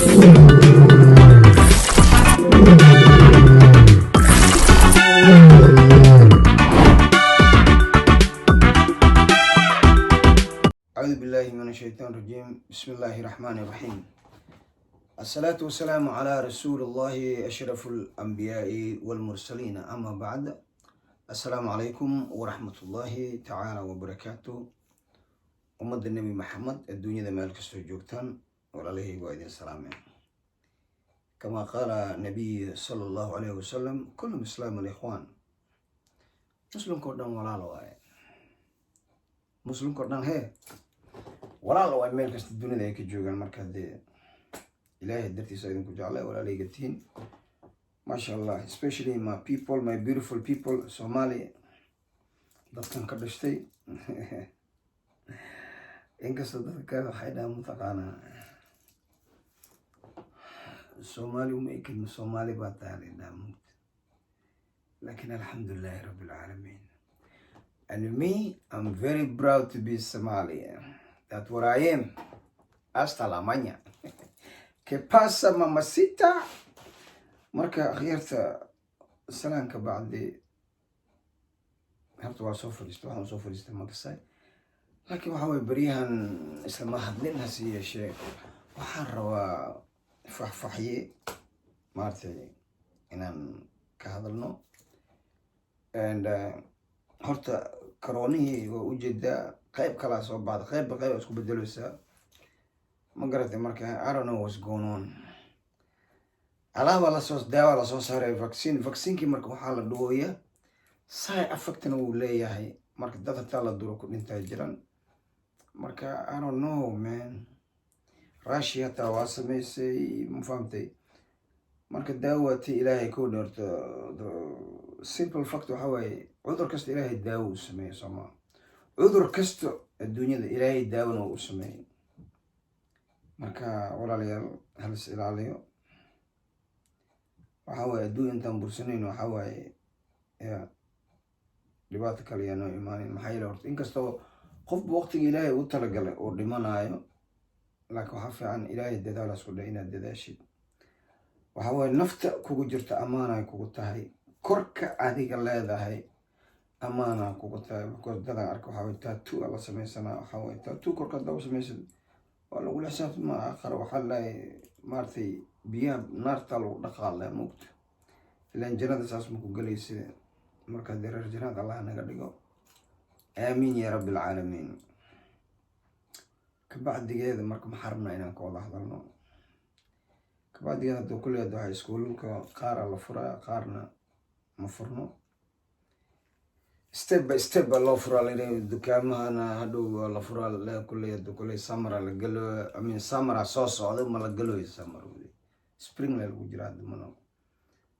أعوذ بالله من الشيطان الرجيم. بسم الله الرحمن الرحيم. الصلاة والسلام على رسول الله أشرف الأنبياء والمرسلين. أما بعد، السلام عليكم ورحمة الله تعالى وبركاته. Ummadda Nebi Maxamed adduunyada meel kastoo joogtaan, walaalahayg waa idin salaameen. كما قال النبي صلى الله عليه وسلم: كل مسلم الإخوان. Muslimka o dhan walaal waaye. Muslimka o dhan hee walaal waay, meel kasta dunida ay ka joogaan. Marka dee Ilaahay dartiisa idinku jeclay, walaalahayga tihiin, maasha Allah. Especially my people, my beautiful people, Somali, dadkan ka dhashtay. Inkastoo dadka kale waxay dhahaan, mataqaanaa, Soomaali uma ekidno, Soomaali baa tahay la dhahaa mugta, laakiin alxamdulilahi rabbi alcaalamiin. And me, I'm very proud to be Somali. That's what I am. Hasta la mañana. Que pasa, mamacita? Marka akhyaarta, salaanka bacdi, horta waa soo fadhiistay. Waxaan soo fadhiistay makasay, laakiin waxa waye beryahan islama hadlin. Hase yeeshee waxaan rabaa faxfaxye maaragtay inaan ka hadalno. And horta karoonihii waa ujeedaa, qayb kalaa soo baxda, qaybba qayb isku bedeleysaa, ma garatay? Marka I don't know what's going on. Alaaba lasoo daawa lasoo saaray, vaccine. Vaccinekii marka waxaa la dhawooya side effectna wuu leeyahay. Marka dad hataa la duro ku dhintaa jiran. Marka I don't know, man. Russia hataa waa sameysay, ma fahamtay? Marka daawati Ilaahay kuu dheerto. Simple fact waxa waaye, cudur kasta Ilaahay daawo u sameeyey, sooma? Cudur kasta adduunyada Ilaahay daawona u sameeyey. Marka walaalayaal, halis ilaaliyo. Waxa waaye adduun intaan bursanayn, waxa waaye ya dhibaato kale yaa noo imaanin. Maxaa yeele horta inkastoo qofba waqtiga Ilaahay u talagalay uu dhimanaayo, laakiin waxaa fiican Ilaahay dadaalaas ku dheh inaad dadaashid. Waxa waaye nafta kugu jirta ammaanay kugu tahay, korka adiga leedahay ammaana kugu tahay, because dadan arka waxaa waye tattoo la sameysanaa. Waxaa waye tattoo korka haddaa u samaysid waa lagula xisaabtama aakhara. Waxaa lahay maaragtay biyaha naartaa lagu dhaqaala mugta, ilaan jannada saas ma ku gelaysa. Marka dee reer jannada Allah naga dhigo, aamiin yaa rabbi alcaalamiin. Kabacdigeeda marka maxaa rabnaa inaan ka wada hadalno? Kabacdigeeda hadda kulli hadda waxaa iskuulalka qaara la furaa, qaarna ma furno. Step by step baa loo furaa layidhaha. Dukaamahana hadhow waa la furaa le kulley. Hadda kulley summer la galo, I mean, summer soo socda, ma la galoyo summer weli? Spring la lagu jira hadda, mano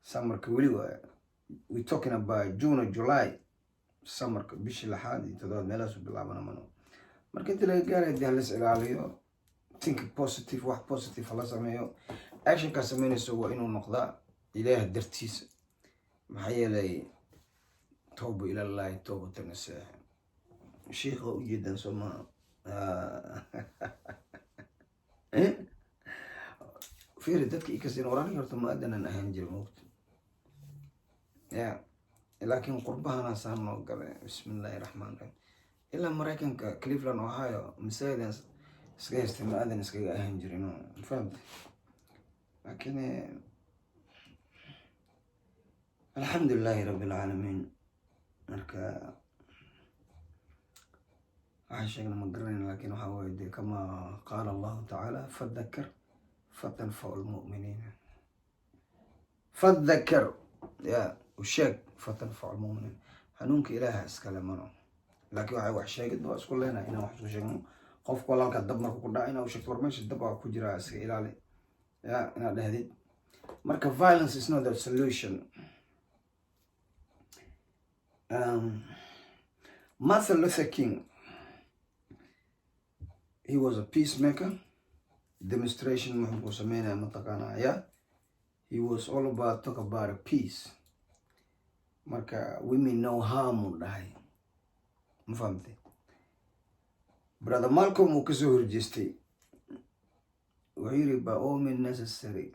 summerka weli. Waa we talking about June or July summerka, bishii lixaad iyo toddobaad meelahaasu bilaabana, mano? Marka inta laga gaaraya dee halis ilaaliyo. Think positive, wax positive hala sameeyo. Actionkaa sameynayso waa inuu noqdaa Ilaah dartiisa. Maxaa yeelay توبوا إلى الله توبة نصوحا. Shiikha ujeedan soo maaha? Fiiri dadka ikastin warani. Horta ma adanan ahaan jira moogta ya, laakiin qurbahana saan noo galay. Bismi illaahi raxmaan raxiim. Ilaa Maraykanka, Cleveland, Ohio, masaajidan iska haystay, ma adan iskaga ahaan jirin, ma fahamtay? Laakiin alxamdu lilaahi rabbi alcaalamiin. Marka waxaan sheegna ma garanayna, laakiin waxaa waye dee كما قال الله تعالى: فذكر فتنفع المؤمنين. فذكر ya usheeg، فتنفع المؤمنين. Hanuunka Ilaaha iskale, mano? Laakiin waxay wax sheegid waa isku leenahay, inaan wax isku sheegno. Qofka walaalka dab marka ku dhaca inaa u sheegto: "War, meesha dab waa ku jiraa, iska ilaali," ya inaad dhahdid. Marka violence is not the solution. Martin Luther King, he was a peacemaker. Demonstration muxuu ku sameynaya, mataqaanaa? Ya, he was all about talk about a peace. Marka "We mean no harm" uu dhahay, ma fahamtay? Brother Malcolm uu kasoo horjeestay. Wuxuu yiri, "By all means necessary."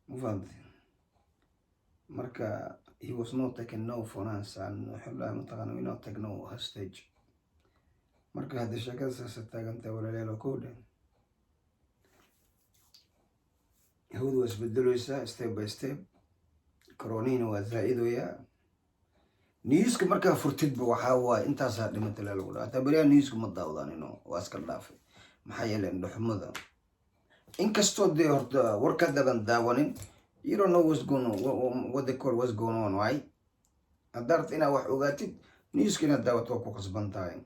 Ma fahamtay? Marka he was not taken no for an answer, and wuxuu dhahay, mataqaana, "We not take no hostage." Marka hadda sheekada saasa taagantahay, walaalayaal, oo kow dheh, hawadu waa isbedeleysaa step by step, coronihina waa zaa-idoyaa. Newska markaa furtidba waxaa waaye intaasaa dhimata laa lagu dhaha. Hataa beriyaha newska ma daawadaan, waa iska dhaafay. Maxaa yeelay, indhaxumada, inkastoo dee horta warkadadan daawanin, you don't know what's going on, what they call what's going on, right? Haddaad rabto inaad wax ogaatid, newska inaad daawato waa ku qasban tahay.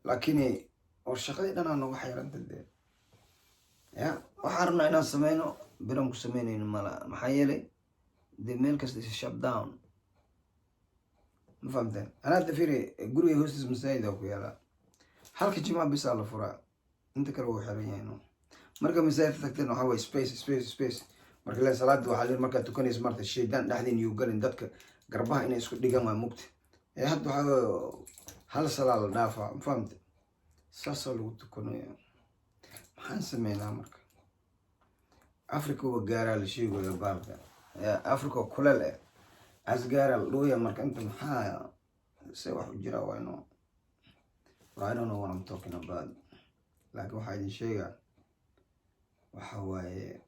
Laakiin war shaqadii dhanaa nooga xayranta dee. Ya waxaan rabnaa inaan sameyno, biran ku sameynayno mala. Maxaa yeelay dee meel kasta is shut down. Ma fahamteen? Anaa hadda fiiri, guriga hoostiis masaajid ku yaalaa. Halka jimca bisaa la furaa, inta kale wuu xiran yahay, no. Marka masaajidka tagteen, waxaa waye space, space, space. Marka le salaada waxaa leeyahay markaad tukanaysa, marta shaydaan dhexdiin yuu galin, dadka garbaha inay isku dhigan waa mugta. Ee hadda waxaa waye hal salaa la dhaafaa. Ma fahamte? Saasaa lagu tukanaya. Maxaan sameynaa marka? Africa wa gaaraa la sheegaya baalka ya Africa oo kuleel eh asgaaraa la dhooya. Marka inta maxaa se wax u jira? Waa ino, I don't know what I'm talking about. Laakiin waxaa idin sheegaa waxa waaye,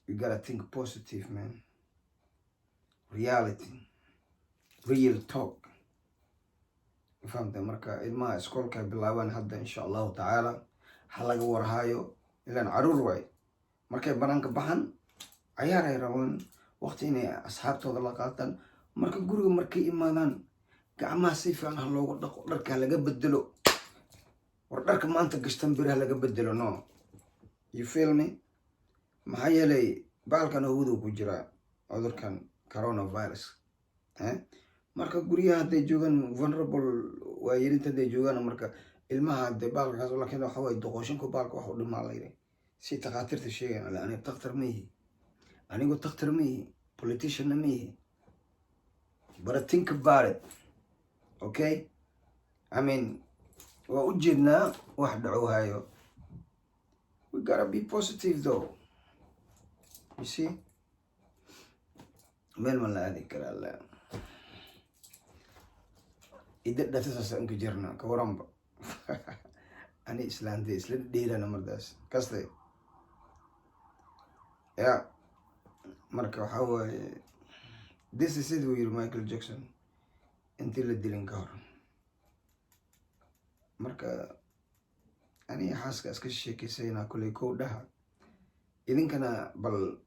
you gotta think positive, man. Reality, real talk. Ma fahamtay? Marka ilmaha iskoolka bilaabaan hadda, insha Allahu tacaala, ha laga warhayo. Ilaan caruur waay, markay banaanka baxan cayaar ay rabaan, waqti inay asxaabtooda la qaataan. Marka guriga markay imaadaan, gacmaha si fiican ha loogu dhaqo, dharka ha laga bedelo. War dharka maanta gashtan beri ha laga bedelo, no? You feel me? Maxaa yeelay baalkan hawadu ku jiraa, cudurkan coronavirus, eh? Marka guryaha hadday joogaan, vulnerable waa yelinta hadday joogaan. Marka ilmaha dee baalkaas, laakiin waxa waye doqoshinku baalka wax u dhimaa layidhi, si takhaatiirta sheegayan. Ale aniga takhtar ma ihi, anigu takhtar ma ihi, politicianna ma ihi, but I think about it, okay? I mean, waa u jeednaa wax dhaco hayo. We gotta be positive though, you see? Meel ma la aadi karaa la ida dhatasaas anka jirna ka waranba. Ani islaantay isla dheelana mardaas kastay ya. Marka waxaa waaye, this is it, buu yiri Michael Jackson intii la dilin ka hor. Marka aniga xaaska iska sheekeysaynaa kuley, kow dhaha. Idinkana bal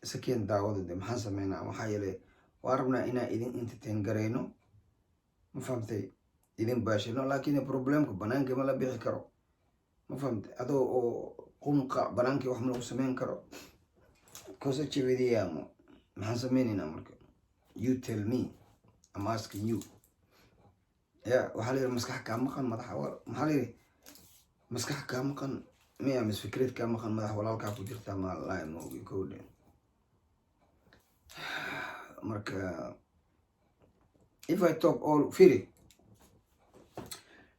sakeen daawada de. Maxaan sameynaa? Maxaa yeelay waa rabnaa inaan idin entertain garayno. Ma fahamtay? Idin baashino, laakiin problemka banaanka ma la bixi karo. Ma fahamtay? Adoo oo qumqa banaankii wax ma lagu sameyn karo. Cosa ci vediamo? Maxaan sameynaynaa marka? You tell me, I'm asking you. Ya waxaa la yidhi maskax kaa maqan madaxa, maxaa la yidhi? Maskax kaa maqan miya mis fikrad kaa maqan madax walaalkaa ku jirtaa ma lahi, ma ogi, kowdhe. Marka if I talk all, firi,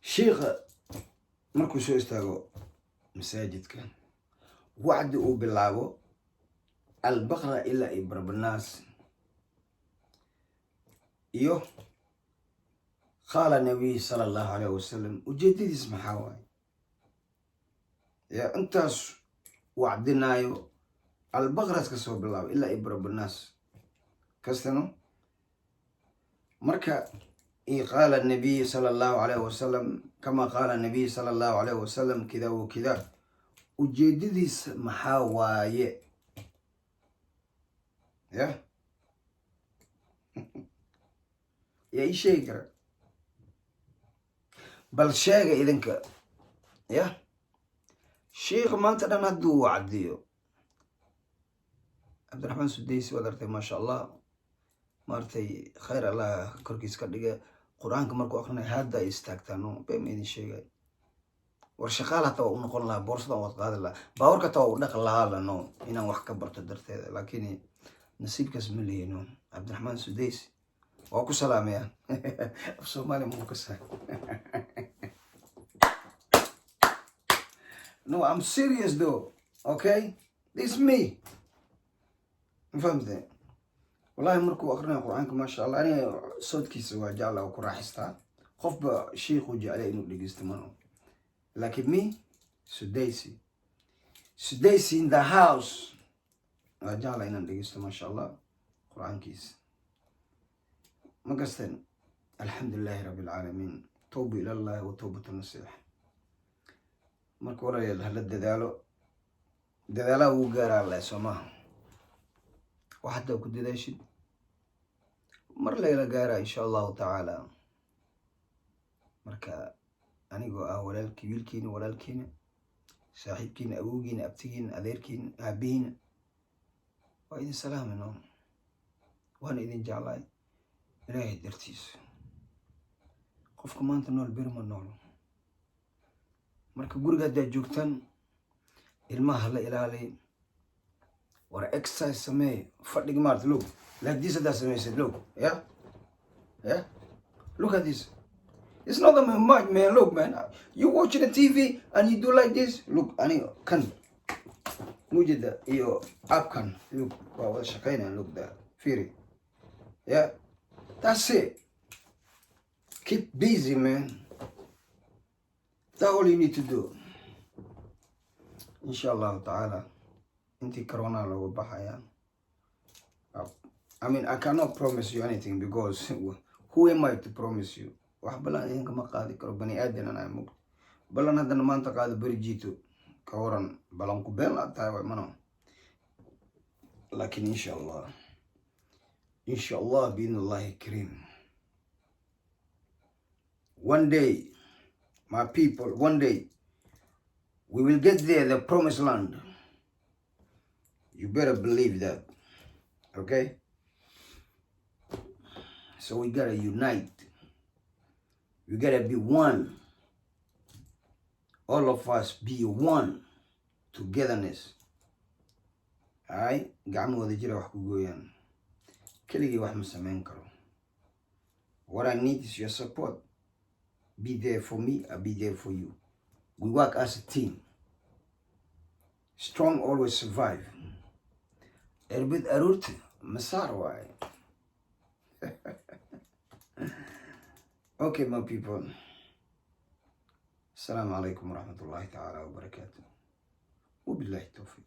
shiikha markuu soo istaago masaajidka, wacdi uu bilaabo Albaqra ilaa iyo Barbanaas iyo qaala nabiy sala Allahu alayh wasalam, ujeedadiis maxaa waaye? Ya intaas wacdinaayo, Albaqras ka soo bilaabo ilaa iyo Barbanaas kastano. Marka qaala nabiy sala Allahu alayh wasalam, kama qaala nabiy sala Allahu alayh wasalam, kida wa kida, ujeedadiis maxaa waaye? Ya yaa ii sheegi kara? Bal sheega idinka. Ya sheikha maanta dhan hadduu wacdiyo, Cabdiraxmaan Sudaysi waad artay, maasha Allah, maaragtay, khayr Allah korkiis ka dhiga. Qur-aanka markuu akrinaya hadda ay istaagtaa, no? Been ma idin sheegay. War shaqaal hataa waa u noqon lahaa, boorsadan waad qaadi lahaa, baawarka hataa waa u dhaqi lahaa la, no, inaan wax ka barto darteeda. Laakiin nasiibkaas ma lihino. Cabdiraxmaan Sudays waa ku salaamaya. Af Soomaaliya ma ku kasaa? No, I'm serious though. Okay, this me. Ma fahamte? Wallahi markuu aqrinayo Qur-aanka, maasha Allah, aniga soodkiisa waa jecla oo ku raaxistaa. Qofba shiikhuu jeclay inuu dhegeysto mano, laakiin me, Sudaysi, Sudaysi in the house, waa jecla inaan dhegeysto, maasha Allah, Qur-aankiisa. Ma gasteen? Alxamdu lilahi rabbi alcaalamiin. Tawba ilallahi wa tawbatu nasiix. Marka walaalayaal, hala dadaalo, dadaalaha wuu gaaraa leh, soo maaha? Wax haddaa ku dadaashid mar layla gaaraa, insha Allahu tacaala. Marka anigoo ah walaalkii, wiilkiina, walaalkiina, saaxiibkiina, awowgiina, abtigiina, adeerkiina, aabihiina, waa idin salaamino, waana idin jeclaay Ilaahay dartiisa. Qofka maanta nool beri ma nool. Marka guriga haddaad joogtaan, ilmaha la ilaaliy, war exercise samee. Fadhiga maarata, look like this, haddaad samaysid, look, yeah, look at this. It's not that much, man. Look, man, you watching the TV and you do like this. Look, aniga kan mujida iyo appkan, look, waa wada shaqeynayaan. Look that, fiiri. Yeah, that's it. Keep busy, man. That's all you need to do, insha Allahu tacaala. Intii corona looga baxaya, I mean, I cannot promise you anything because who am I to promise you? Wax balan idinkama qaadi karo, bani aadan anaa mug. Balan haddana maanta qaado, beri jiito, ka waran? Balanku been la tahay way mano. Laakiin insha Allah, insha Allah, biidn Allahi kariim, one day, my people, one day we will get there, the promised land. You better believe that, okay? So we gotta unite. We gotta be one. All of us be one. Togetherness. Alright? Gacmo wada jira wax ku gooyaan. Keligii wax ma samayn karo. What I need is your support. Be there for me, I'll be there for you. We work as a team. Strong always survive. Erbid aruurta masaar waaye. Okay, my people. Asalaamu calaykum waraxmat ullahi tacaala wabarakaatu. Wabillahi towfiiq.